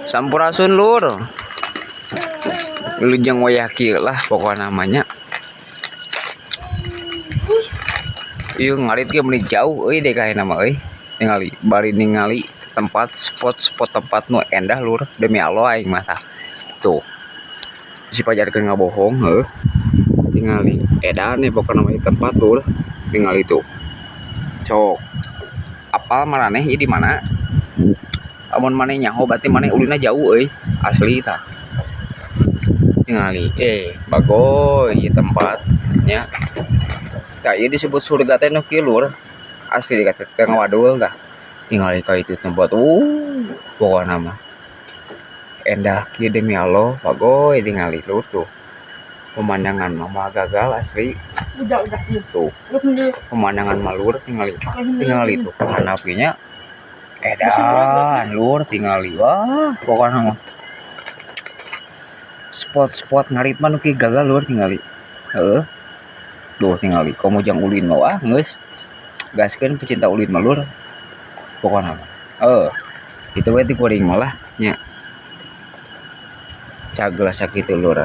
Sampurasun, Lur. Wilujeng wayah kieu lah pokokna namanya. Ieu ngarit ge meuni jauh euy deh kaena mah euy. Ningali bari ningali tempat spot-spot tempat nu endah, Lur, demi Allah aing mah tah. Tuh. Si pajarkeun ngabohong heuh. Tingali edan nih pokokna mah tempat, Lur. Tingali tuh. Cok. Apal maraneh ieu di mana? Amun maneh nyaho berarti maneh ulinna jauh euy, asli tah. Tingali bagoy ieu tempatnya. Tah, ieu disebut surga teh nu kieu, Lur. Asli dikata teh ngawadul tah. Tingali ka itu tempat, pokokna mah endah kieu, demi Allah, bagoy tingali, Lur, tuh. Pemandangan mah moal gagal asli. Udah, iya. Tuh. Pemandangan mah, Lur, tingali. Tingali tuh hanapinya. Edan, Lur, tingali. Wah, pokokna mah spot-spot ngarit mah nu kieu gagal, Lur, tingali. Heeh. Tuh tingali komo jang ulin mah, wah geus. Gaskeun pecinta ulin mah, Lur. Pokokna mah. Heuh. Itu we ti kuring mah lah nya. Caglah sakitu, Lur.